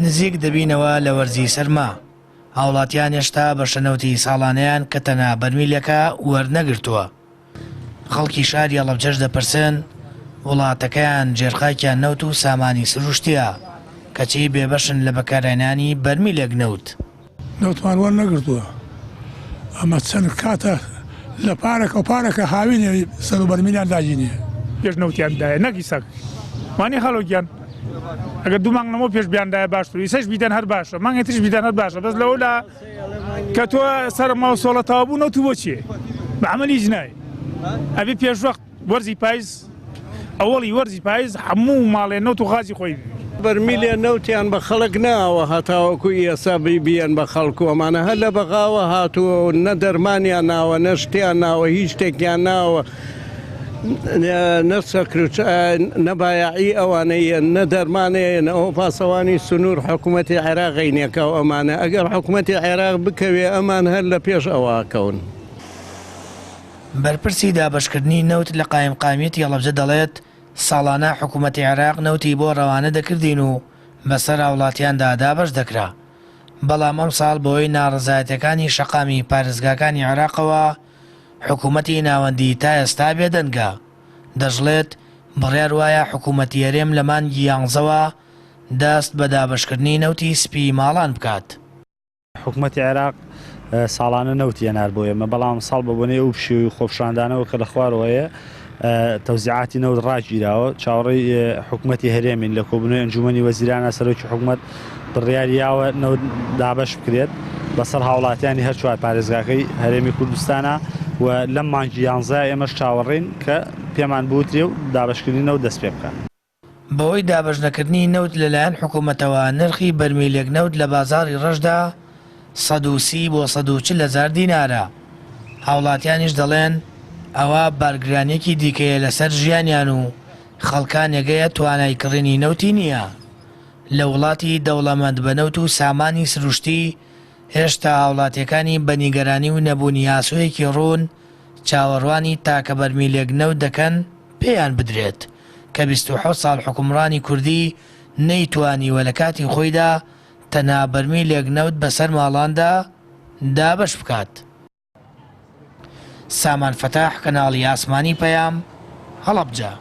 نزیک دەبینەوە لە وەرزی سەرما، هاوڵاتیان هێشتا بەشە نەوتی ساڵانەیان کە تەنها بەرمیلێکە وەرنەگرتووە. خەڵکی شاری هەڵەبجەش دەپرسن، وڵاتەکەیان ژێرخاکیان نەوت و سامانی سروشتییە، کەچی بێبەشن لە بەکارهێنانی بەرمیلێک نەوت. نەوتمان وەرنەگرتووە، ئەمە چەند کاتە لە پارەکە و پارەکە هاوینێ سەر و بەرمیلیان داگینێ. پێش نەوتیان بدایە نەک ئیسا وانیە خاڵۆ گیان ئەگەر دوو مانگ لەمەو پێش بیاندایە باشتر ئیسەش بیدەن هەر باشە مانگێ تریش بیدەن هەر باشە بەس لەوەلا کە تۆ سەرما و سۆڵە تەواو بوو نەوت بۆ چیە بە عەمەلی هیچ نایە ئەبێ پێش وەخت وەرزی پایز ئەوەڵی وەرزی پایز هەموو ماڵێ نەوت و غازی خۆی بەرمیلێ نەوتیان بە خەڵک ناوە هەتاوەکو ئێسا بیەن بە خەڵک و ئەمانە هەر لە بەغاوە هاتووە و نە دەرمانیان ناوە نە شتیان ناوە هیچ شتێکیان ناوە نە سەکر و نە بایەعی ئەوانەیە نە دەرمانەیە نە ئەو پاسەوانی سنوور حکوومەتی عێراق غینێکە و ئەمانە ئەگەر حکوومەتی عێراق بکەوێ ئەمان هەر لە پێش ئەوە کەون. بەرپرسی دابەشکردنی نەوت لە قایمقامیەتی هەڵەبجە دەڵێت، ساڵانە حکومەتی عێراق نەوتی بۆ رەوانە دەکردین و بەسەر هاوڵاتیاندا دابەش دەکرا، بەڵام ئەمساڵ بەهۆی ناڕەزایەتیەکانی شەقامی پارێزگاکانی عێراقەوە حکومەتی ناوەندی تا ئێستا بێدەنگە. دەشڵێت، بڕیار وایە حکومەتی هەرێم لە مانگی یانزەوە دەست بە دابەشکردنی نەوتی سپی ماڵان بکات. حکومەتی عێراق ساڵانە نەوتی ئەنارد بۆ ئێمە، بەڵام ئەمساڵ بە بۆنەی ئەو پشێوی خۆپیشاندانەوە کە لە خوارەوە هەیە تەوزیعاتی نەوت ڕاگیراوە، چاوەڕێی حکومەتی هەرێمین لە کۆبوونەوەی ئەنجوومەنی وەزیرانە سەرۆکی حکومەت بڕیاری یاوە نەوت دابەش بکرێت بەسەر هاوڵاتیانی هەر چوار پارێزگاکەی هەرێمی کوردستانە و لەم مانگی یانزە ئێمەش چاوەڕێین کە پێمان بوترێ و دابەشکردنی نەوت دەست پێ بکات. بەهۆی دابەشنەکردنی نەوت لەلایەن حکومەتەوە نرخی بەرمیلێک نەوت لە بازاڕی ڕەشدا 130 بۆ 140 هەزار دینارە، هاوڵاتیانیش دەڵێن ئەوە بارگرانییەکی دیکەیە لەسەر ژیانیان و خەڵکانێک هەیە توانای کڕینی نەوتی نییە. لە وڵاتی دەوڵەمەند بە نەوت و سامانی سروشتی هێشتا هاوڵاتیەکانی بە نیگەرانی و نەبوونی ئاسۆیەکی ڕوون چاوەڕوانی تاکە بەرمیلێک نەوت دەکەن پێیان بدرێت کە 27 ساڵ حوکمڕانی کوردی نەیتوانیوە لە کاتی خۆیدا تەنها بەرمیلێک نەوت بەسەر ماڵاندا دابەش بکات. سامان فەتاح، کەناڵی ئاسمانی پەیام، هەڵەبجە.